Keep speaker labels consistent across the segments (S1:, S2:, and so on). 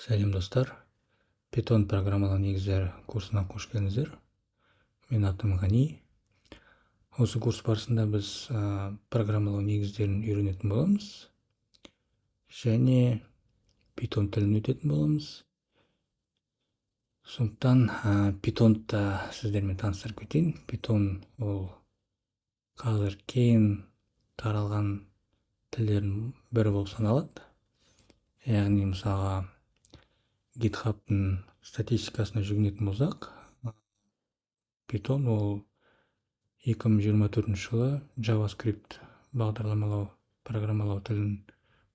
S1: Сәлем, достар! Питон программалау негіздері курсына қош келдіңіздер. Менің атым Ғани. Осы курс барысында біз программалау негіздерін үйренетін боламыз және Питон тілін өтетін боламыз. Сондықтан Питонды да сіздермен таныстырып кетейін. Питон ол қазір кең таралған тілдердің бірі болып саналады. Яғни, мысалға, GitHub'тың статистикасына жүгінетін болсақ, Питон ол 2024 жылы JavaScript бағдарламалау, программалау тілін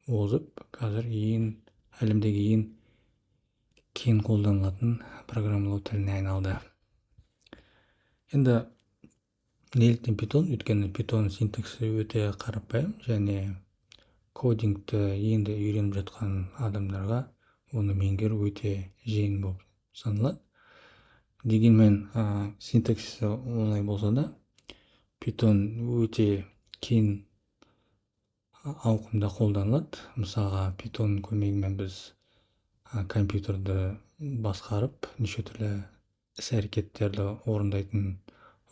S1: озып, қазір ең әлемдегі ең кең қолданылатын программалау тіліне айналды. Енді неліктен Питон? Өйткені Питон синтаксисі өте қарапайым және кодингті енді үйреніп жатқан адамдарға оны меңгеру өте жеңіл болып саналады. Дегенмен синтаксисі оңай болса да, Питон өте кең ауқымда қолданылады. Мысалға, Питон көмегімен біз компьютерді басқарып, неше түрлі іс әрекеттерді орындайтын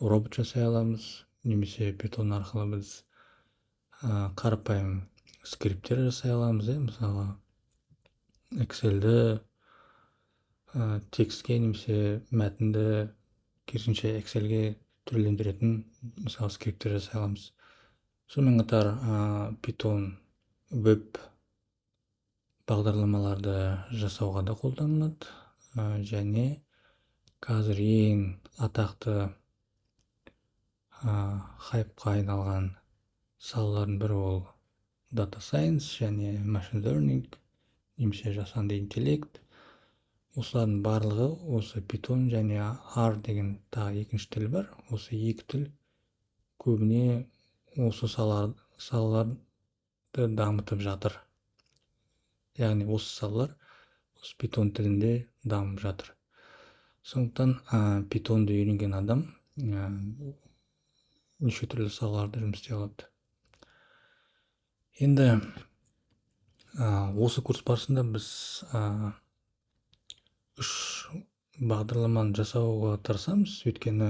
S1: робот жасай аламыз немесе Питон арқылы біз қарапайым скрипттер жасай аламыз, иә. Мысалға, Excelді текстке немесе мәтінді керісінше Excelге түрлендіретін, мысалы, скрипттер жасай аламыз. Сонымен қатар Питон веб бағдарламаларды жасауға да қолданылады және қазір ең атақты, хайпқа айналған салалардың бірі ол data science және machine learning немесе жасанды интеллект. Осылардың барлығы осы Питон және R деген тағы екінші тіл бар. Осы екі тіл көбіне осы салаларды дамытып жатыр, яғни осы салалар осы Питон тілінде дамып жатыр. Сондықтан Питонды үйренген адам неше түрлі салаларда жұмыс істей алады. Енді осы курс барысында біз үш бағдарламаны жасауға тырысамыз, өйткені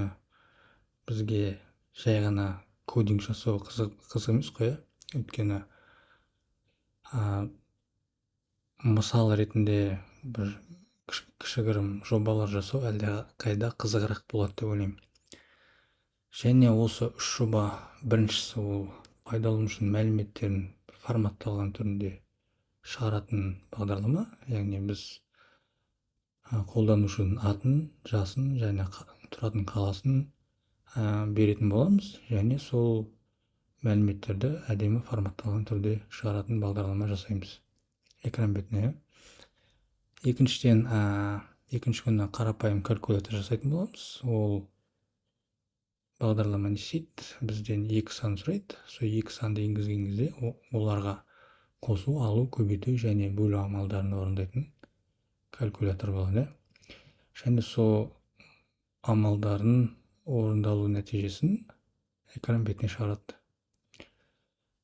S1: бізге жай ғана кодинг жасау қызық емес қой, иә. Өйткені мысал ретінде бір кішігірім жобалар жасау әлде қайда қызығырақ болады деп ойлаймын. Және осы үш жоба: біріншісі ол пайдаланушының мәліметтерін форматталған түрінде шығаратын бағдарлама, яғни біз қолданушының атын, жасын және тұратын қаласын беретін боламыз және сол мәліметтерді әдемі форматталған түрде шығаратын бағдарлама жасаймыз экран бетіне. Екіншіден, екінші күні қарапайым калькулятор жасайтын боламыз. Ол бағдарлама не істейді? Бізден екі сан сұрайды. Сол екі санды енгізген кезде оларға қосу, алу, көбейту және бөлу амалдарын орындайтын калькулятор болады және сол амалдардың орындалу нәтижесін экран бетіне шығарады.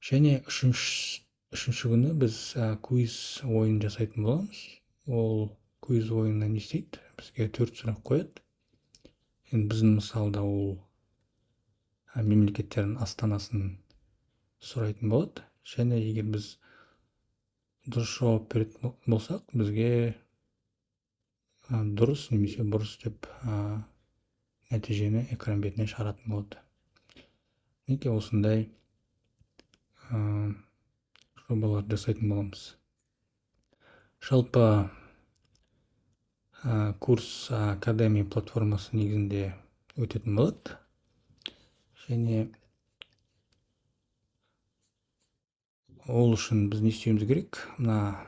S1: Және үшінші күні біз квиз ойын жасайтын боламыз. Ол квиз ойынына не істейді? Бізге төрт сұрақ қояды. Енді біздің мысалда ол мемлекеттердің астанасын сұрайтын болады және егер біз дұрыс жауап беретін болсақ, бізге дұрыс немесе бұрыс деп нәтижені экран бетіне шығаратын болады. Мінекей, осындай жобалар жасайтын боламыз. Жалпы, курс Академи платформасы негізінде өтетін болады және ол үшін біз не істеуіміз керек? Мына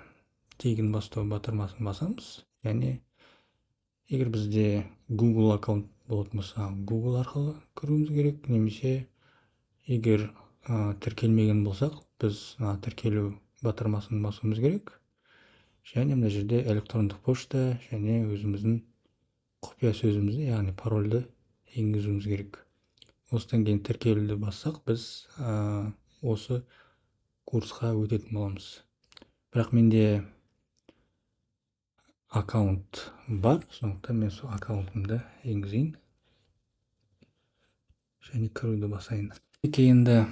S1: «Тегін бастау» батырмасын басамыз және егер бізде Google аккаунт болатын болса, Google арқылы кіруіміз керек немесе егер тіркелмеген болсақ, біз мына «Тіркелу» батырмасын басуымыз керек және мына жерде электрондық пошта және өзіміздің құпия сөзімізді, яғни парольді енгізуіміз керек. Осыдан кейін «Тіркелуді» бассақ, біз осы курсқа өтетін боламыз. Бірақ менде Аккаунт бар, сондықтан мен сол аккаунтымды енгізейін және кіруді басайын. Енді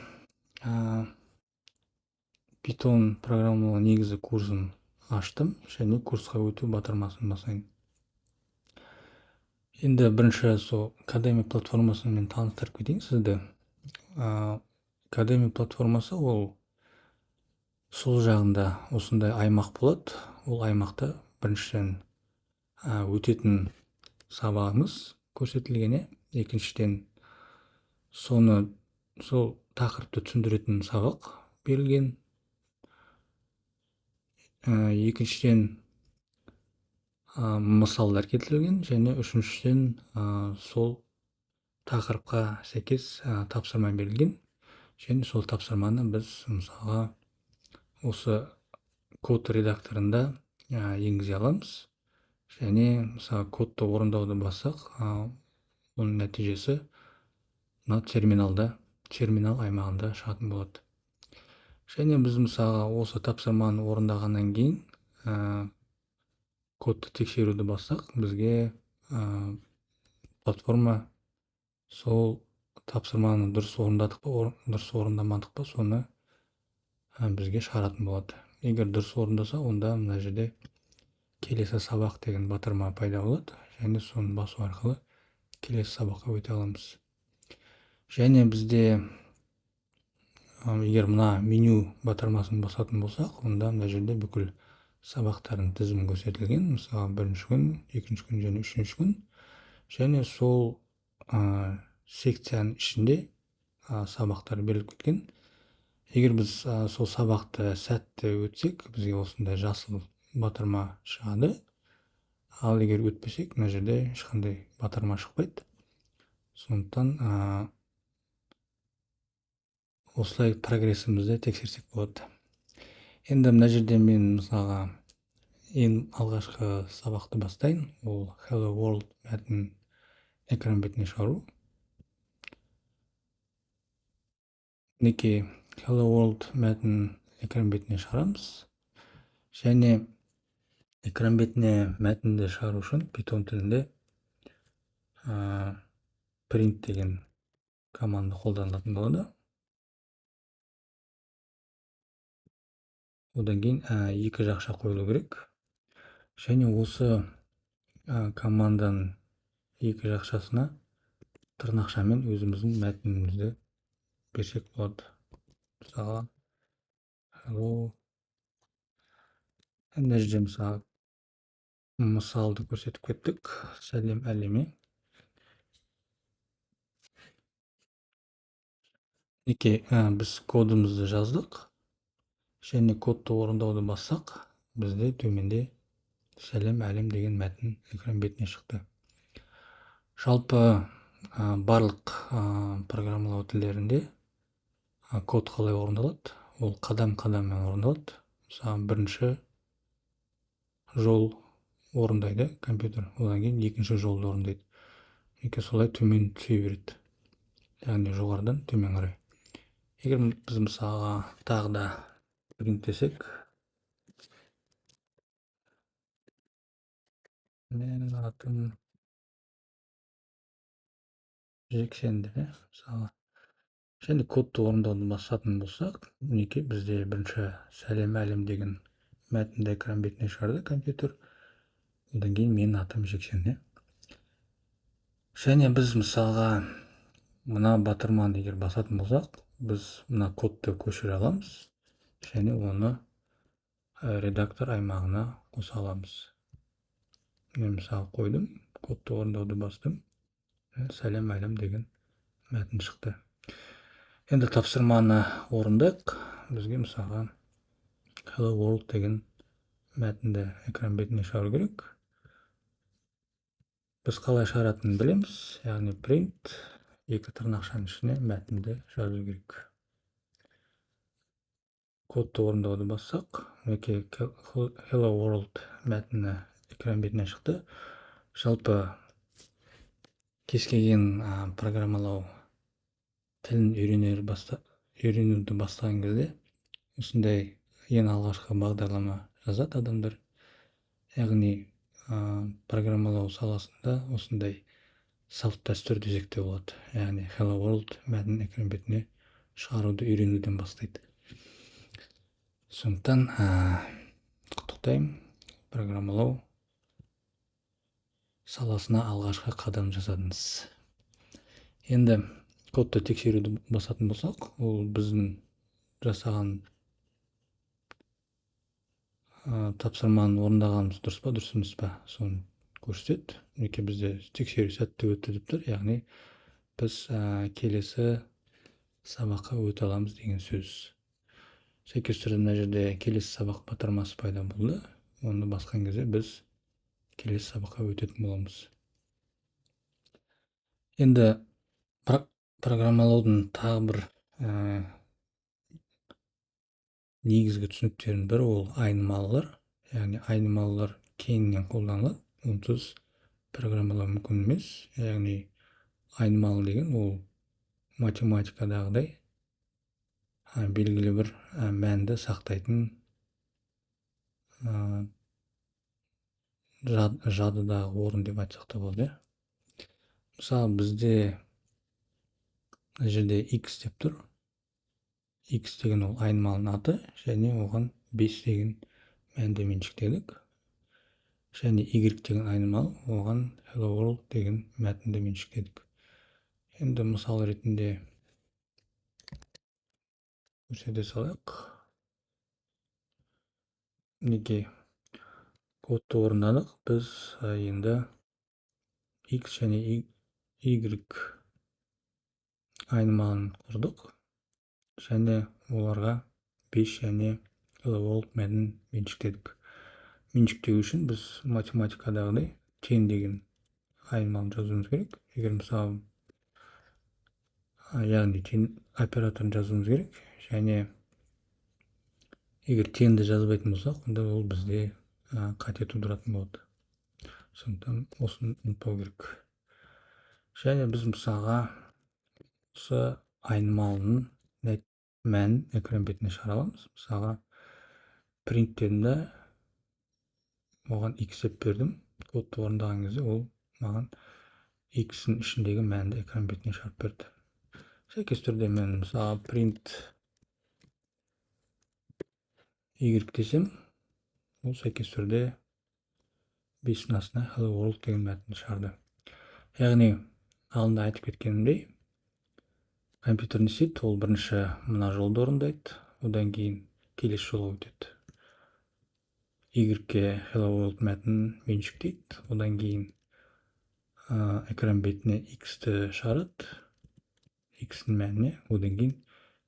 S1: Python программалау негізі курсын аштым және курсқа өту батырмасын басайын. Енді бірінші сол Codemy платформасымен таныстырып кетейін сізді. Codemy платформасы ол сол жағында осындай аймақ болады. Ол аймақта біріншіден өтетін сабағымыз көрсетілген, екіншіден сол тақырыпты түсіндіретін сабақ берілген, екіншіден мысалдар келтірілген және үшіншіден сол тақырыпқа сәйкес тапсырма берілген. Және сол тапсырманы біз мысалға осы код редакторында енгізе аламыз. Және мысалы кодты орындауды бассақ, оның нәтижесі мына терминал аймағында шығатын болады. Және біз мысалға осы тапсырманы орындағаннан кейін кодты тексеруді бассақ, бізге платформа сол тапсырманы дұрыс орындадық па, дұрыс орындамадық па, соны бізге шығаратын болады. Егер дұрыс орындаса, онда мына жерде келесі сабақ деген батырма пайда болады және соны басу арқылы келесі сабаққа өте аламыз. Және бізде егер мына меню батырмасын басатын болсақ, онда мына жерде бүкіл сабақтардың тізімі көрсетілген. Мысалы, бірінші күн, екінші күн және үшінші күн. Және сол секцияның ішінде сабақтар беріліп кеткен. Егер біз сол сабақты сәтті өтсек, бізге осындай жасыл батырма шығады. Ал егер өтпесек, мына жерде ешқандай батырма шықпайды. Сондықтан осылай прогрессімізді тексерсек болады. Енді мына жерде мен мысалға ең алғашқы сабақты бастайын. Ол Hello World мәтінін экран бетіне шығару. Мінекей Hello World мәтінін экран бетіне шығарамыз. Және экран бетіне мәтінді шығару үшін Python тілінде print деген команда қолданылатын болады. Одан кейін екі жақша қойылу керек. Және осы команданың екі жақшасына тырнақшамен өзіміздің мәтінімізді берсек болады. Мысалға, hello. Мына жерде мысалы мысалды көрсетіп кеттік. Сәлем әлеме. Мінекей, біз кодымызды жаздық. Және кодты орындауды бассақ, бізде төменде сәлем әлем деген мәтін экран бетіне шықты. Жалпы барлық программалау тілдерінде код қалай орындалады? Ол қадам-қадаммен орындалады. Мысалы, бірінші жол орындайды компьютер, одан кейін екінші жолды орындайды. Мінекей солай төмен түсе береді. Яғни жоғарыдан төмен қарай. Егер біз мысалға тағы да print десек, менің атым Жексен деп, мысалға. Және кодты орындауды басатын болсақ, мінекей бізде бірінші сәлем әлем деген мәтінді экран бетіне шығарды компьютер. Одан кейін менің атым Жексен, иә. Және біз мысалға мына батырманы егер басатын болсақ, біз мына кодты көшіре аламыз және оны редактор аймағына қоса аламыз. Мен мысалы қойдым, кодты орындауды бастым. Сәлем әлем деген мәтін шықты. Енді тапсырманы орындайық. Бізге мысалға Hello World деген мәтінді экран бетіне шығару керек. Біз қалай шығаратынын білеміз, яғни print екі тырнақшаның ішіне мәтінді жазу керек. Кодты орындауды бассақ, мінекей Hello World мәтіні экран бетіне шықты. Жалпы кез келген программалау тілін үйренуді бастаған кезде осындай ең алғашқы бағдарлама жазады адамдар. Яғни Программалау саласында осындай салт дәстүр десек те болады. Яғни Hello World мәтінін экран бетіне шығаруды үйренуден бастайды. Сондықтан құттықтаймын, программалау саласына алғашқы қадам жасадыңыз. Енді кодты тексеруді басатын болсақ, ол біздің жасаған тапсырманы орындағанымыз дұрыс па, дұрыс емес па, соны көрсетеді. Мінекей, бізде тексеру сәтті өтті деп тұр, яғни біз келесі сабаққа өте аламыз деген сөз. Сәйкес түрде мына жерде келесі сабақ батырмасы пайда болды. Оны басқан кезде біз келесі сабаққа өтетін боламыз. Енді программалаудың тағы бір негізгі түсініктерінің бірі ол айнымалылар. Яғни айнымалылар кеңінен қолданылады, онсыз программалау мүмкін емес. Яғни айнымалы деген ол математикадағыдай белгілі бір мәнді сақтайтын жадыдағы орын деп айтсақ та болады. Мысалы, бізде мына жерде x деп тұр. X деген ол айнымалының аты, және оған 5 деген мәнді меншіктедік. Және y деген айнымалы, оған Hello World деген мәтінді меншіктедік. Енді мысал ретінде көрсете салайық. Мінекей, кодты орындадық. Біз енді x және y айнымалын құрдық және оларға 5 және Hello World мәтінін меншіктедік. Меншіктеу үшін біз математикадағыдай тең деген айнымалын жазуымыз керек. Егер мысалы, яғни тең операторын жазуымыз керек, және егер теңді жазбайтын болсақ, онда ол бізде қате тудыратын болады. Сондықтан осыны ұмытпау керек. Және біз мысалға осы айнымалының мәнін экран бетіне шығара аламыз. Мысалға, print дедім да, оған x деп бердім. Кодты орындаған кезде ол маған x-ің ішіндегі мәнді экран бетіне шығарып берді. Сәйкес түрде мен мысалға print y десем, ол сәйкес түрде 5-тің астына Hello World деген мәтінді шығарды. Яғни алдында айтып кеткенімдей, компьютер не істейді? Ол бірінші мына жолды орындайды, одан кейін келесі жолға өтеді. Y-ке Hello World мәтінін меншіктейді, одан кейін экран бетіне x-ті шығарады, x-дің мәніне, одан кейін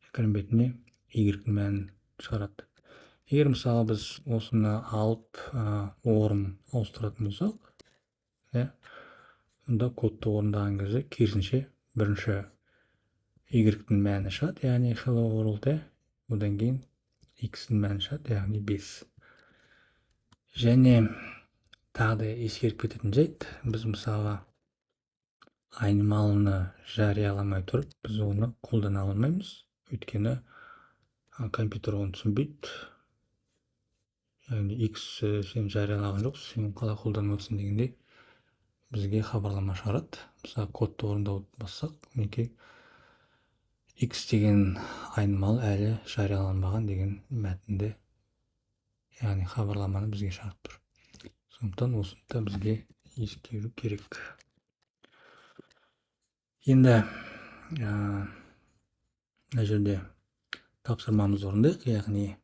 S1: экран бетіне y-дің мәнін шығарады. Егер мысалы біз осыны алып орын ауыстыратын болсақ, онда кодты орындаған кезде керісінше бірінші y-дің мәні шығады, яғни Hello World, одан кейін x-дің мәні шығады, яғни 5. Және тағы да ескеріп кететін жайт, біз мысалға айнымалыны жарияламай тұрып, біз оны қолдана алмаймыз, өйткені компьютер оны түсінбейді. Яғни x сен жариялаған жоқсың, сен қалай қолданып отырсың дегендей бізге хабарлама шығарады. Мысалы, кодты орындауды бассақ, мінекей, x деген айнымалы әлі жарияланбаған деген мәтінді, яғни хабарламаны бізге шығарып тұр. Сондықтан осыны да бізге ескеру керек. Енді мына жерде тапсырмамызды орындайық, яғни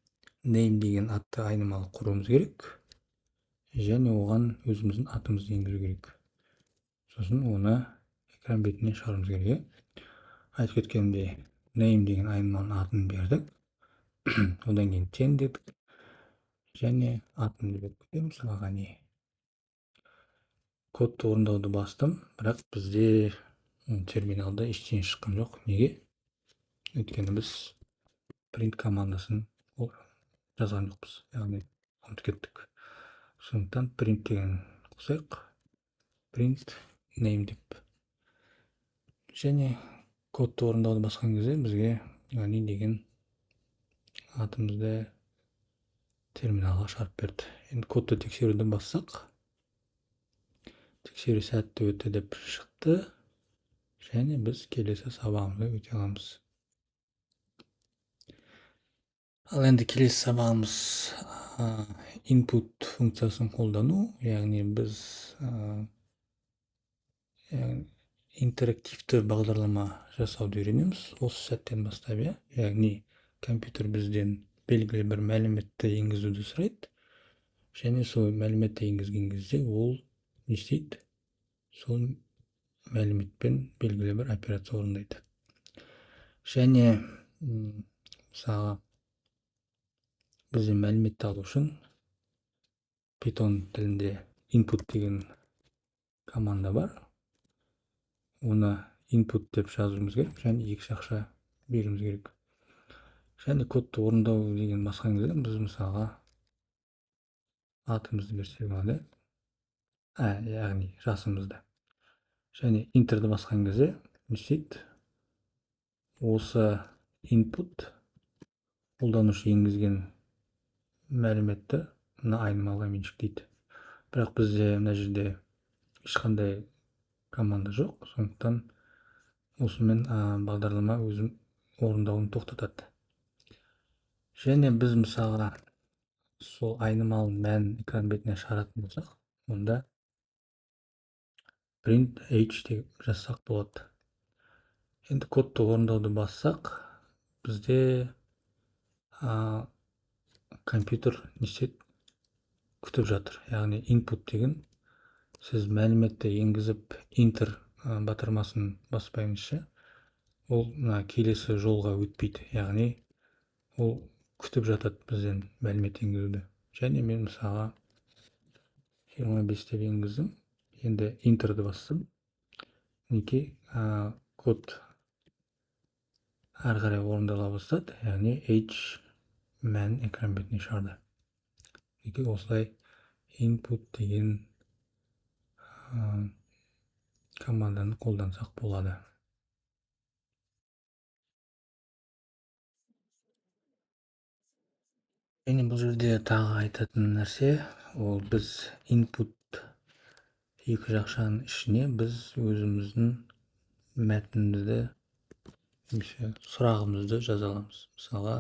S1: name деген атты айнымалы құруымыз керек және оған өзіміздің атымызды енгізу керек. Сосын оны экран бетіне шығаруымыз керек. Айтып кеткенімдей, name деген айнымалының атын бердік. Одан кейін тең дедік және атын беріп кетеміз. Ғани. Кодты орындауды бастым, бірақ бізде терминалда ештеңе шыққан жоқ. Неге? Өйткені біз print командасын жазған жоқпыз, яғни ұмытып кеттік. Сондықтан print деген қосайық, print name деп. Және кодты орындауды басқан кезде бізге Ғани деген атымызды терминалға шығарып берді. Енді кодты тексеруді бассақ, Тексеру сәтті өтті деп шықты. Және біз келесі сабағымызға өте аламыз. Ал енді келесі сабағымыз input функциясын қолдану, яғни біз интерактивті бағдарлама жасауды үйренеміз осы сәттен бастап, иә. Яғни компьютер бізден белгілі бір мәліметті енгізуді сұрайды, және сол мәліметті енгізген кезде ол не істейді? Сол мәліметпен белгілі бір операция орындайды. Және мысалға бізден мәліметті алу үшін Python тілінде input деген команда бар. Оны input деп жазуымыз керек және екі жақша беруіміз керек. Және кодты орындау деген басқан кезде біз мысалға атымызды берсек болады, яғни жасымызды. Және Enter'ді басқан кезде не істейді? Осы input қолданушы енгізген мәліметті мына айнымалыға меншіктейді. Бірақ бізде мына жерде ешқандай команда жоқ, сондықтан осымен бағдарлама өзін орындауын тоқтатады. Және біз мысалға сол айнымалының мәнін экран бетіне шығаратын болсақ, онда print h деп жазсақ болады. Енді кодты орындауды бассақ, бізде компьютер не істейді? Күтіп жатыр. Яғни input деген сіз мәліметті енгізіп Enter батырмасын баспайынша ол мына келесі жолға өтпейді. Яғни ол күтіп жатады бізден мәлімет енгізуді. Және мен мысалға 25 деп енгіздім. Енді Enter'ді бастым. Мінекей, код әрі қарай орындала бастады. Яғни H мәнін экран бетіне шығарды. Мінекей, осылай input деген команданы қолдансақ болады. Және бұл жерде тағы айтатын нәрсе, ол біз input екі жақшаның ішіне біз өзіміздің мәтінімізді немесе сұрағымызды жаза аламыз. Мысалға,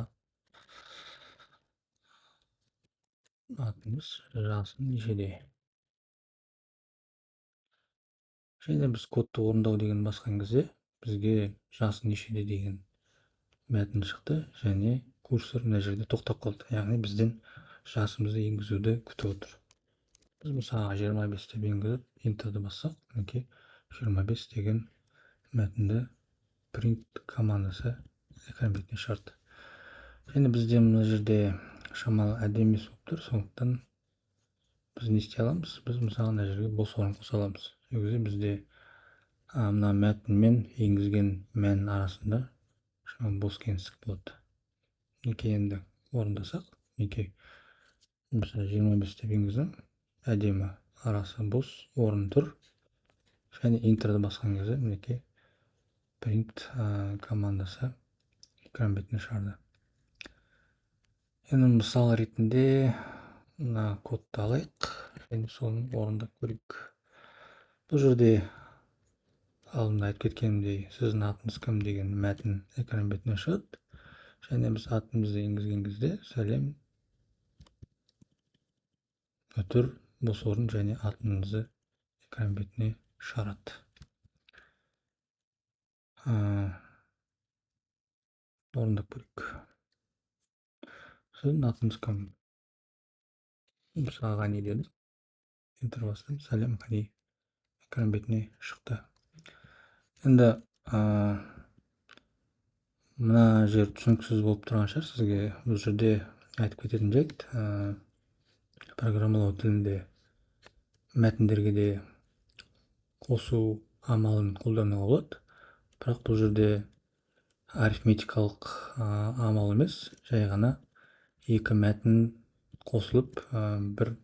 S1: атымыз жасым нешеде? Және біз кодты орындау деген басқан кезде бізге жасы нешеде деген мәтін шықты және курсор мына жерде тоқтап қалды. Яғни бізден жасымызды енгізуді күтіп отыр. Біз мысалға 25 деп енгізіп Enter'ді бассақ, мінекей 25 деген мәтінді print командасы экран бетіне шығарды. Және бізде мына жерде шамалы әдемі емес болып тұр, сондықтан біз не істей аламыз? Біз мысалға мына жерге бос орын қоса аламыз. Сол кезде бізде мына мәтін мен енгізген мәннің арасында шамалы бос кеңістік болады. Мінекей, енді орындасақ, мінекей мысалы 25 деп енгіздім, әдемі арасы бос орын тұр. Және Enter'ді басқан кезде мінекей print командасы экран бетіне шығарды. Енді мысал ретінде мына кодты алайық және соны орындап көрейік. Бұл жерде алдында айтып кеткенімдей, сіздің атыңыз кім деген мәтін экран бетіне шығады. Және біз атымызды енгізген кезде сәлем, үтір, бос орын және атымызды экран бетіне шығарады. Орындап көрейік. Сіздің атыңыз кім? Мысалға Ғани дедік. Enter бастым, сәлем Ғани экран бетіне шықты. Енді мына жер түсініксіз болып тұрған шығар сізге. Бұл жерде айтып кететін жайт, программалау тілінде мәтіндерге де қосу амалын қолдануға болады. Бірақ бұл жерде арифметикалық амал емес, жай ғана екі мәтін қосылып бір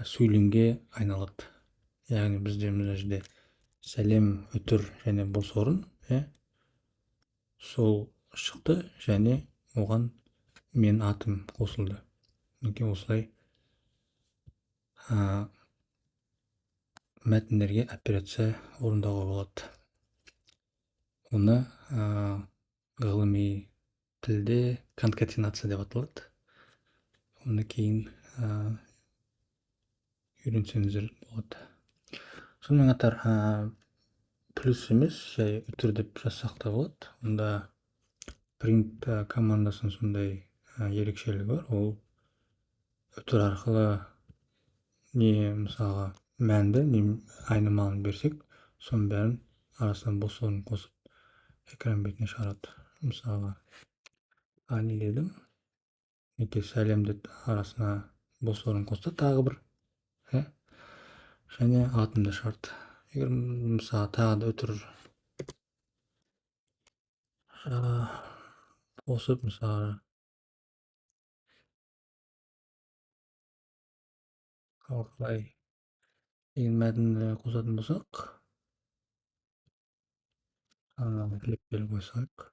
S1: сөйлемге айналады. Яғни бізде мына жерде сәлем, үтір және бос орын, сол шықты және оған мен атым қосылды. Мінекей осылай мәтіндерге операция орындауға болады. Оны ғылыми тілде конкатенация деп аталады. Оны кейін үйренсеңіздер болады. Сонымен қатар плюс емес, жай үтір деп жазсақ та болады. Онда print командасының сондай ерекшелігі бар. Ол үтір арқылы не мысалға мәнді, не айнымалыны берсек, соның бәрін арасынан бос орын қосып экран бетіне шығарады. Мысалға Ани дедім, неке сәлем деп арасына бос орын қосты тағы бір, және атымды шығарды. Егер мысалы тағы да үтір қосып, мысалы қалай деген мәтінді қосатын болсақ, тілеп белгі қойсақ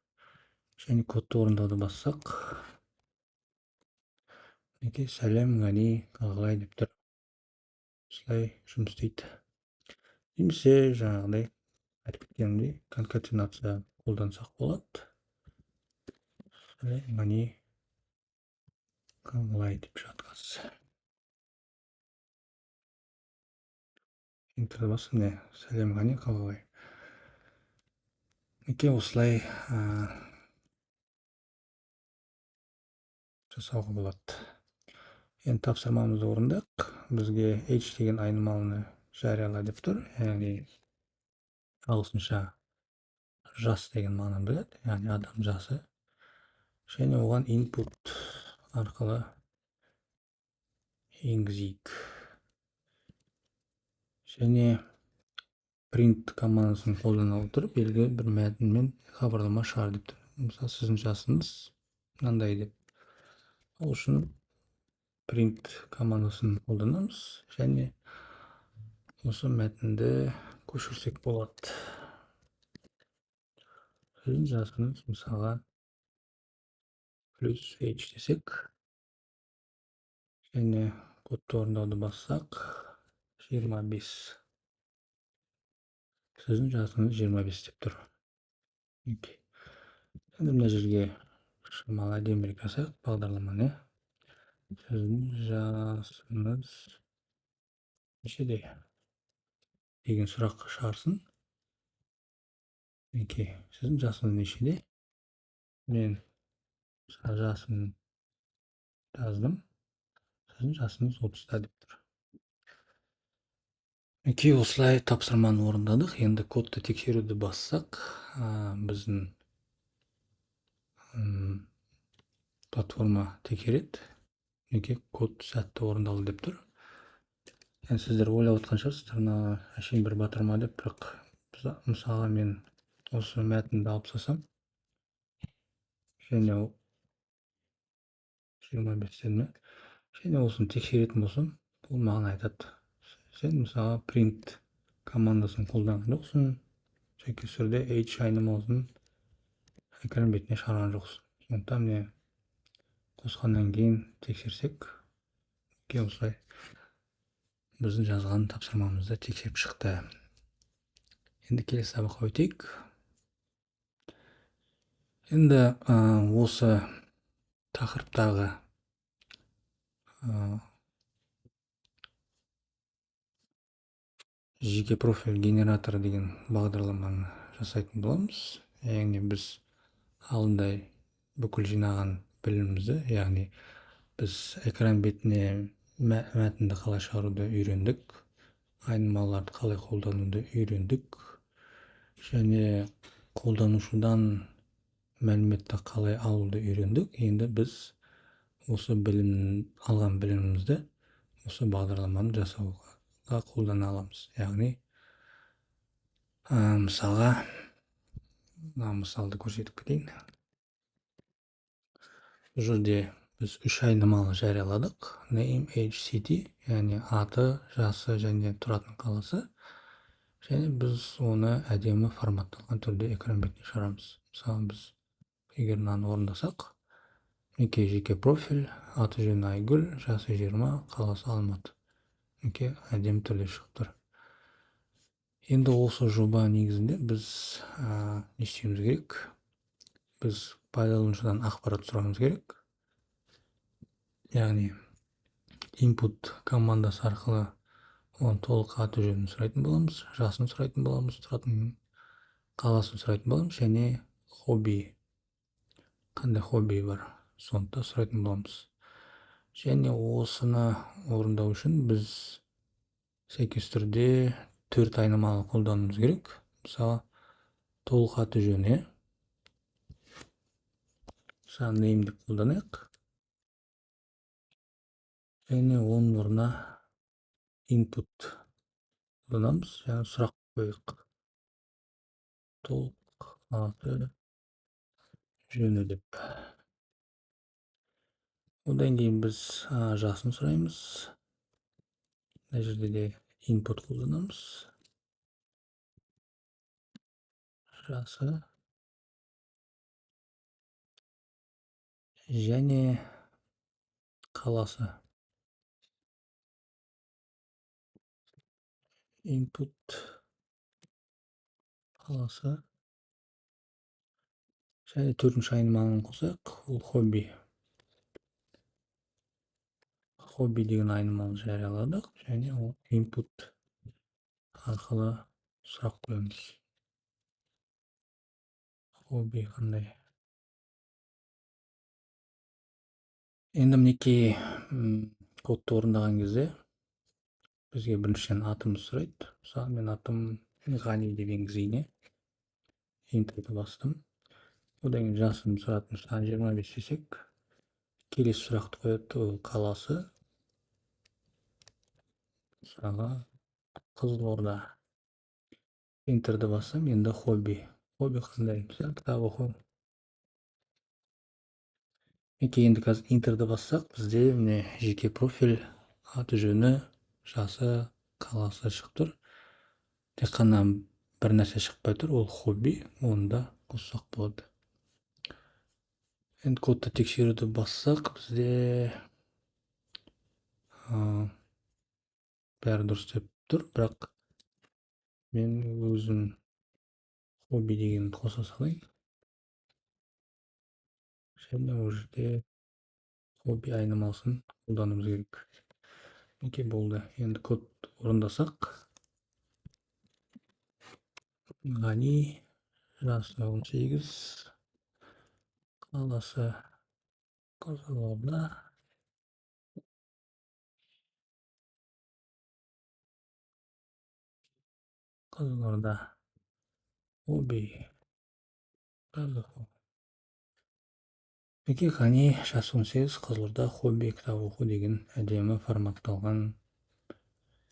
S1: және кодты орындауды бассақ, мінекей сәлем Ғани қалай деп тұр. Осылай жұмыс істейді. Немесе жаңағыдай айтып кеткенімдей конкатенация қолдансақ болады. Сәлем Ғани қалай деп жатқыз. Enter басып, міне сәлем Ғани қалай. Мінекей осылай жасауға болады. Енді тапсырмамызды орындық. Бізге H деген айнымалыны жарияла деп тұр. Яғни ағылшынша жас деген мағынаны біледі, яғни адам жасы. Және оған input арқылы енгізейік. Және print командасын қолдана отырып белгілі бір мәтінмен хабарлама шығар деп тұр. Мысалы, сіздің жасыңыз мынандай деп. Ол үшін print командасын қолданамыз және осы мәтінді көшірсек болады. Сіздің жасыңыз мысалға плюс H десек және кодты орындауды бассақ 25. Сіздің жасыңыз 25 деп тұр. Енді мына жерге шамалы әдемірек жасайық бағдарламаны. Сіздің жасыңыз нешеде деген сұрақ шығарсын. Мінекей, сіздің жасыңыз нешеде? Мен жасым жаздым. Сіздің жасыңыз 30-да деп тұр. Мінекей, осылай тапсырманы орындадық. Енді кодты тексеруді бассақ, біздің платформа тексереді. Мінекей, код сәтті орындалды деп тұр. Енді сіздер ойлап отқан шығарсыздар, мына әшейін бір батырма деп, бірақ мысалға мен осы мәтінді алып тастасам және 25 дедім, және осыны тексеретін болсам, бұл маған айтады: сен мысалға print командасын қолданған жоқсың, сәйкес түрде H айнымалысын экран бетіне шығарған жоқсың. Сондықтан міне қосқаннан кейін тексерсек, осылай біздің жазған тапсырмамызды тексеріп шықты. Енді келесі сабаққа өтейік. Енді осы тақырыптағы жеке профиль генераторы деген бағдарламаны жасайтын боламыз. Яғни біз алдындай бүкіл жинаған білімімізді, яғни біз экран бетіне мәтінді қалай шығаруды үйрендік, айнымалыларды қалай қолдануды үйрендік және қолданушыдан мәліметті қалай алуды үйрендік. Енді біз осы алған білімімізді осы бағдарламаны жасауға қолдана аламыз. Яғни мысалға мына мысалды көрсетіп кетейін. Бұл жерде біз 3 айнымалы жарияладық. Name, age, city, яғни аты, жасы және тұратын қаласы. Және біз оны әдемі форматталған түрде экран бетіне шығарамыз. Мысалы, біз егер мынаны орындасақ, мінекей жеке профиль, аты жөні Айгүл, жасы 20, қаласы Алматы. Мінекей әдемі түрде шығып тұр. Енді осы жоба негізінде біз не істеуіміз керек? Біз пайдаланушыдан ақпарат сұрауымыз керек. Яғни input командасы арқылы оның толық аты жөнін сұрайтын боламыз, жасын сұрайтын боламыз, тұратын қаласын сұрайтын боламыз және хобби, қандай хобби бар, соны да сұрайтын боламыз. Және осыны орындау үшін біз сәйкес түрде 4 айнымалы қолдануымыз керек. Мысалы, толық аты жөні, мысалы, name деп қолданайық. Және оның орнына input қолданамыз, және сұрақ қояйық. Толық аты жөні деп. Одан кейін біз жасын сұраймыз. Мына жерде де input қолданамыз. Жасы және қаласы. Input қаласы. Және төртінші айнымалыны қосайық, ол хобби. Хобби деген айнымалыны жарияладық және ол input арқылы сұрақ қоямыз. Хобби қандай? Енді мінекей кодты орындаған кезде бізге біріншіден атымыз сұрайды. Мысалы, мен атым Ғани деп енгізейін. Enter'ді бастым. Одан кейін жасым сұрады, мысалы, 25 десек, келесі сұрақты қояды, ол қаласы. Мысалға, Қызылорда. Enter'ді бассам, енді хобби. Хобби қандай? Мысалы, кітап оқу. Мінекей, енді қазір Enter'ді бассақ, бізде міне жеке профиль, аты жөні, жасы, қаласы шығып тұр. Тек қана бір нәрсе шықпай тұр, ол хобби, оны да қоссақ болады. Енді кодты тексеруді бассақ, бізде бәрі дұрыс деп тұр, бірақ мен өзім хобби дегенді қоса салайын. Және ол жерде хобби айнымалысын қолдануымыз керек. Мінекей, болды. Енді код орындасақ, Ғани, жасы 18, қаласы Қызылорда. Қызылорда. Хобби. Мінекей, Ғани, жасы 18, Қызылорда, хобби, кітап оқу деген әдемі форматталған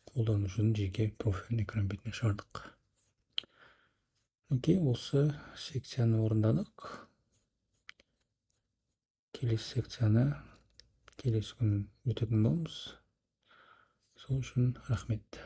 S1: қолданушының жеке профилін экран бетіне шығардық. Мінекей, осы секцияны орындадық. Келесі секцияны келесі күн өтетін боламыз. Сол үшін рахмет.